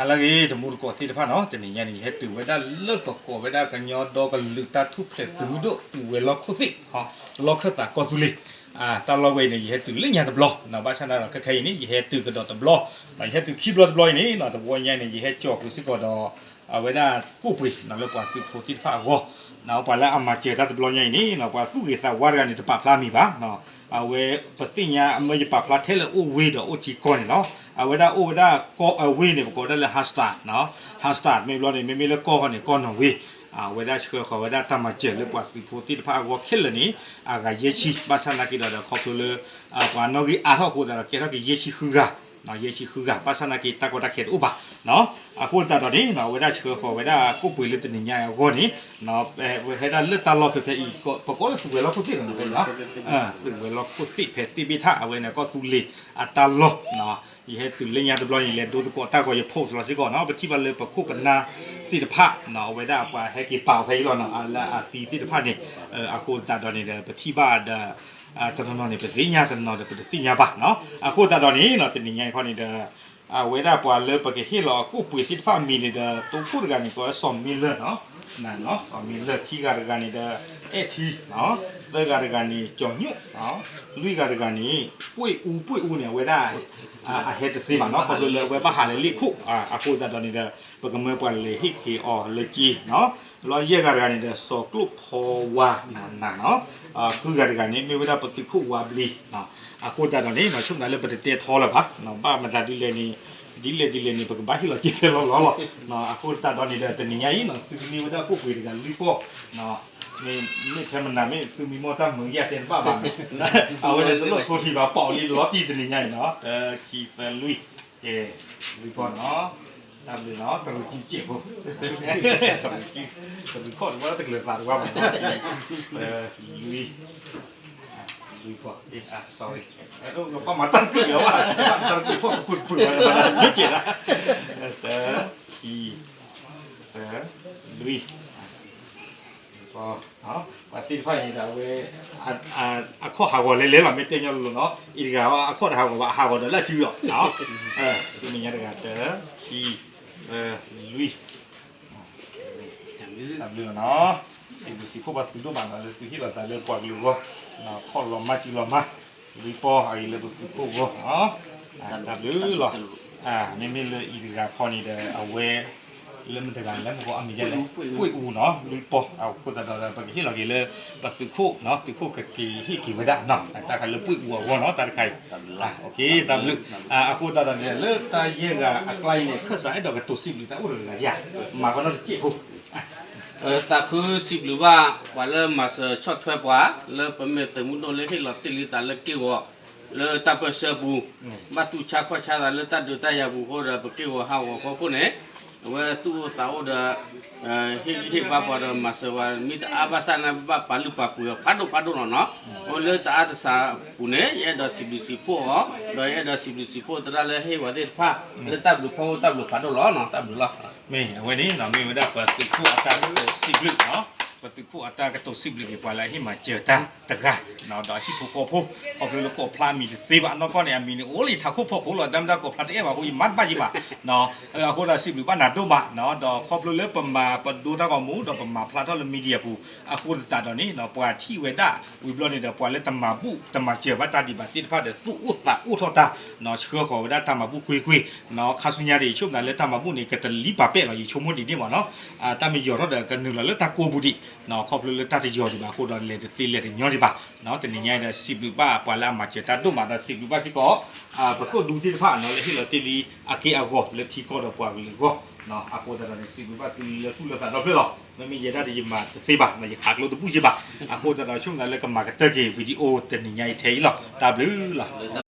ဟါလၢအဂ့ၤ တံၤသကိးသ့ၣ်တဖၣ်နီၤ, တနံၤညါန့ၣ် ယဟဲတုၤဝဲဒၣ်လၢပကိးဝဲဒၣ်ကညီဒီကလုာ်တၢ်ထူၣ်ဖျဲးသုးမုၢ်ဒိၣ် သုးဝဲၤလီၢ်ခိၣ်သ့ၣ်, လီၢ်ခၢၣ်သးကီၢ်သူလ့ၤ, တၢ်လီၢ်ဝဲအံၤန့ၣ် ယဟဲတုၤလၢညါတဘျီ, ဘၣ်ဆၣ်န့ၣ်ဒီးခဲခဲအံၤန့ၣ် ယဟဲတုၤကဒီးတဘျီ, ယဟဲတုၤခံဘျီတဘျီအံၤန့ၣ် တဝီညါအံၤန့ၣ် ယဟဲကၠီၣ်ဃုာ်စ့ၢ်ကီးဒီး အဝဲဒၣ်ကိၣ်ပှ့ၤလၢပှၤသုးဖိသ့ၣ်တဖၣ်အဂီၢ်, ပှၤလၢအမၤစၢၤတၢ်တဘျီညါအံၤန့ၣ် ပှၤသူၣ်ဂ့ၤသးဝါတဂၤန့ၣ် တပာ်ဖျါမံၤဘၣ်, အဝဲပသ့ၣ်ညါအမ့ၢ်ယပာ်ဖျါထဲလၢအိၣ်ဝ့ၢ်ဒီးအိၣ်ထံကီၢ်န့ၣ်လီၤ. အဝဲဒၣ်အိၣ်ဝဲဒၣ်ကီၢ်အဝ့ၢ်န့ၣ် ပကိးဝဲဒၣ်လၢ Hasta, Hasta မ့ၢ်ဘျီန့ၣ် မ့မ့ၢ်လၢကီၢ်ဃီန့ၣ် ကီၢ်နီၣ်ဝ့ၣ်, အဝဲဒၣ်ဆှၢဃီၤဝဲဒၣ်တၢ်မၤစၢၤလၢပှၤသုးဖိသ့ၣ်တဖၣ်အဂီၢ်ခဲလၢာ်န့ၣ် အဂၤယဲၢ်ဆံ, ဘၣ်ဆၣ်နာ်က့ဒီး ဒီးခီဖျိလၢ ပှၤနီၣ်ဂံၢ်အါထီၣ်အဃိသတးဒီး ကဲထီၣ်က့ၤယဲၢ်ဆံဃုဂၤ, ယဲၢ်ဆံဃုဂၤ, ဘၣ်ဆၣ်နာ်က့တၢ်ကီတၢ်ခဲတအိၣ်ဘၣ်, အဃိသတးဒီးန့ၣ် အဝဲဒၣ်ဆှၢဃီၤဝဲဒၣ်ကိၣ်ပှ့ၤလၢတနံၤညါအံၤအဂီၢ်န့ၣ် ဝဲဟဲဒၣ်လၢတၢ်လီၢ်ဖဲဖဲအံၤ ပကိးလၢသုးဝဲၤလီၢ်ခိၣ်သ့ၣ်လီၤ, သုးဝဲၤလီၢ်ခိၣ်သ့ၣ်ဖဲသ့ၣ်ဘ့ၣ်ထၣ် အဝဲန့ၣ်ကီၢ်သူလ့ၤအတၢ်လီၢ်, ယဟဲတုၤလၢညါတဘျီန့ၣ် လဲၤဒိသကိးတၢ်ဂီၤ ယဖိးလီၤစ့ၢ်ကီးနီၤ, ပထံၣ်ဘၣ်လၢပခိၣ်ပနၢ်သ့ၣ်တဖၣ် အဝဲဒၣ်ပှၤဟဲက့ၤပာ်အီၤဖဲအံၤလီၤနီၤ, လၢအသံသ့ၣ်တဖၣ်န့ၣ်, အဃိသတးဒီးန့ၣ်ဒီး ပထံၣ်ဘၣ်ဒီး တနီၤနီၤန့ၣ် ပသ့ၣ်ညါတနီၤဒီး ပတသ့ၣ်ညါဘၣ်နီၤ, အဃိသတးဒီးန့ၣ် တနံၤညါအံၤခီန့ၣ်ဒီး အဝဲဒၣ်ပှၤလၢပကဟ့ၣ်လီၤအကိၣ်ပှ့ၤသ့ၣ်တဖၣ်အမံၤန့ၣ်ဒီး တိခိၣ်တဂၤန့ၣ် ကိးလၢစီၤမ့လၢၢ်နီၤ, စီၤမ့လၢၢ်, ခံဂၤတဂၤန့ၣ်ဒီး အဲၣ်ထံ, သၢဂၤတဂၤန့ၣ် ကၠီၤညိၣ်, လွံၢ်ဂၤတဂၤန့ၣ် ပှ့ၣ်အူ, ပှ့ၣ်အူန့ၣ် အဝဲဒၣ် အဟဲတသ့ဘၣ်နီၤ, ခီဖျိလၢအဝဲဘၣ်ဟးလၢလ့ၣ်ခိၣ်, အဃိသတးဒီးန့ၣ်ဒီး ပကမၢပှၤလဲၤဟ့ၣ်က့ၤအီၤလၢက့နီၤ, လီၤယဲၢ်ဂၤတဂၤန့ၣ်ဒီး စီၤကျိၣ်ဖီဝါနၤနီၤ, ဃုဂၤတဂၤန့ၣ် မ့ၢ်ဝဲဒၣ်ပသုးခိၣ်ဝါဘျံၤ, အဃိသတးဒီးန့ၣ် ဆိကမိၣ်လၢပတတဲထီလၢၤဘၣ်, ဘၣ်မတၤဒ်လဲၣ်န့ၣ်, ဒ်လဲၣ်ဒ်လဲၣ်န့ၣ် ပကဘၣ်ဟ့ၣ်လီၤက့ၤဖဲလီၤလီၤလီၤ, အဃိသတးဒီးန့ၣ်ဒီး တနံၤညါအံၤ သုကန့ၢ်ဝဲဒၣ်ကိၣ်ပှ့ၤတဂၤလွံၢ်ပီၢ်, မ့ၢ်ဖဲမနၤမ့ၢ်သုမံမီၢ်တၢ်မုာ်ယဲၢ်တဲတဘၣ်ဘၣ်, အဝဲန့ၣ်တလိၣ်ထိထံဘၣ် ပာ်အီၤလံလီၤတံၢ်တနံၤညါအံၤနီၤ, တၢ ခံ သၢ လွံၢ်, ကဲ, လွံၢ်ပီၢ်နီၤ, တၢ်ဘျုးနီၤ, တရူးကံစဲးဖိ, တရူးကံ, တရူးခီၣ်တဝါ တကလုာ်သးတဝါဘၣ်နီၤ, လွံၢ်, လွံၢ်ပီၢ်, sorry, ပမၤတၢ်တကုာ်လၢၤဘၣ်, တၢ်တကုာ်ဖီၣ်ကပုာ်တပုာ်ဘၣ်, ကဲဒၣ်, တၢ ခံ သၢ လွံၢ်, ပှၤသ့ၣ်တဖၣ်အံၤန့ၣ်ဒီး အဝဲ အခီၣ်ဟးဂီၤလဲၤလဲၤလီၤ မ့ၢ်တဲညီလိၤလိၤနီၤ, အံၤတဂၤအခီၣ်တဟးဂီၤဘၣ် အဟးဂီၤဒီးလၢအစုလီၤ, တနံၤညါတဂၤ တၢ ခံ သၢ လွံၢ်, တၢ်ဘျုးနီၤ, စံးဘျုးစံးဖှိၣ်ပှၤသုးဒိၣ်မးနီၤ လၢသုဟ့ၣ်လီၤသးလၢပှၤကလုာ်အဂီၢ်, ခီၣ်လီၤမၢ်စုလီၤမၢ်, လွံၢ်ပီၢ်အံၤလၢပသုးခိၣ်အဂီၢ်, တၢ်ဘျုးလီၤ, မ့မ့ၢ်လၢအံၤတဂၤခီန့ၣ်ဒီး အဝဲ လၢမတၤတဂၤလဲၣ် မ့ၢ်ကီးအမံၤဒ်လဲၣ်, ပှ့ၢ်အူနီၤ လွံၢ်ပီၢ်, အဃိသတးဒီး ပကဟ့ၣ်လီၤက့ၤလၢ ပသုးခိၣ်နီၤ သုးခိၣ်ကက့ၤဟ့ၣ်က့ၤဝဲဒၣ်နီၤ တၢ်ခါလၢပှ့ၢ်အူအဂီၢ်နီၤ တၢ်တခါအံၤ, တၢ်ဘျုး, အဃိသတးဒီးန့ၣ် လၢတၢ်ယဲၢ်ဂၤအကျါအံၤန့ၣ် ခၢၣ်စးအဲၣ်ဒိးကတိၤစံးဘျုးတၢ်အိၣ်တဂၤယၤ, မၤကနီတစဲးဖိ သးခုစံးဘျုးဘၣ် ပှၤလၢမၤစၢၤဆီၣ်ထွဲပှၤ လၢပမ့ၢ်သုးမုၢ်ဒိၣ်လၢဟ့ၣ်လီၤတ့ၢ်လံသးလၢက့ၢ်ဂီၤ လၢတၢ်ပၢၢ်ဆၢပူၤ, ဘၣ်တူၢ်ဆါခီၣ်ဆါသးလၢတၢ်ဒုးတၢ်ယၤပူၤအဃိဒီး ပက့ၢ်ဂီၤဟးဂီၤအဖီခိၣ်န့ၣ်, အဝဲသူၣ်အိၣ်သးအိၣ်ဒီး ဟ့ၣ်ဂံၢ်ဟ့ၣ်ဘါပှၤဒီးမၤစၢၤပှၤ မ့ၢ်တအါဘၣ်ဆၣ်န့ၣ် ပဘၣ်ပာ်လုၢ်ပာ်ပှ့ၤအီၤဖးဒိၣ်ဖးဒိၣ်လီၤနီၤ, အိၣ်လၢတအါတစးပူၤန့ၣ် ယအဲၣ်ဒိးစံးဘျုးစံးဖှိၣ်အီၤ, ဒီးယအဲၣ်ဒိးစံးဘျုးစံးဖှိၣ်သရၣ်လၢဟ့ၣ်ဝဲသ့ၣ်တဖၣ် လၢတၢ်ဘျုးဖီခိၣ်တၢ်ဘျုးဖးဒိၣ်လီၤနီၤ တၢ်ဘျုးလီၤ. မ့ၢ်အဝဲန့ၣ် မ့ၢ်ဝဲဒၣ်ပသုးခိၣ်အတၢ်ကတိၤစံးဘျုး, ပသုးခိၣ်အတၢ်ကတိၤစံးဘျုးက့ၤပှၤလၢအဟ့ၣ်မၤစၢၤတၢ်တဂၤ, ဒီးအဟံၣ်ဖိဃီဖိ, ခီဖျိလၢကိးဖျါမံၤတသ့ဘၣ်နီၢ်ကီၢ်န့ၣ် အမံၤန့ၣ်အိၣ်လၢယထးခိၣ်ဖီခိၣ်လီၤ ဒၣ်မတၤကိးဖျါတအဲၣ်ဘၣ်အဃိ ယမၤတဘၣ်ယံၤဘၣ်, အဃိဒီးစံးဘျုးဘၣ်နၤဒိၣ်မး, ဒီးခီဖျိလၢပမၤပဒိတၢ်ဂီၤမူ ဒီးပမၤဖျါထီၣ်လၢ media ပူၤ, အဃိသတးဒီးန့ၣ် ပှၤထံၣ်ဝဲဒၣ်ဝံၤဘျီန့ၣ်ဒီး ပှၤလၢတမၤဘူၣ်တမၤစၢၤဘၣ်တၢ်ဒံးဘၣ်သ့ၣ်တဖၣ်ဒီး သူၣ်အိၣ်သးအိၣ်ထီၣ်တၢ်, ဆှၢဃီၤဝဲဒၣ်တၢ်မၤဘူၣ်ကွ့ၢ်ကွ့ၢ်, ခါဆူညါဒီး ယဆိကမိၣ်လၢတၢ်မၤဘူၣ်န့ၣ် ကတလံပာ်ပဲာ်လီၤ ယဆိကမိၣ်ဒ်န့ၣ်မးနီၤ, တၢ်မ့ၢ်ယီၤထီၣ်ဒီးကနုာ်လီၤလၢတၢ်ကိးပူၤဒံး, ခီဖျိလၢတၢ်တယီၤဒံးဘၣ်အဃိဒီး လဲၤတသ့လဲၤတညီဒံးဘၣ်, တနံၤညါအံၤဒီး စံးဘျုးဘၣ်ပှၤလၢအမၤစၢၤတၢ်ဒိၣ်မးဒီး စံးဘျုးဘၣ်စ့ၢ်ကီး ပသိၣ်ဒူသ့ၣ်တဖၣ်နီၤ လၢဟ့ၣ်လီၤတ့ၢ်လံအက့ၢ်အဂီၤလၢထံကီၢ်ဒီးပှၤကလုာ်အဂီၢ်, အဃိသတးဒီးန့ၣ် စံးဘျုးဘၣ်သုလၢသူၣ်လၢသးဒီဖျၢၣ်လီၤ, မ့မ့ၢ်ယဲဒၣ်ဒီးယမၤတသ့ဘၣ်နီၤ ယခးကျိတဘူၣ်က့ဘၣ်, အဃိသတးဒီးဆိကမိၣ်လၢကမၤကတၢၢ်က့ၤ video တနံၤညါအံၤထဲအံၤလီၤ တၢ်ဘျုးလီၤ.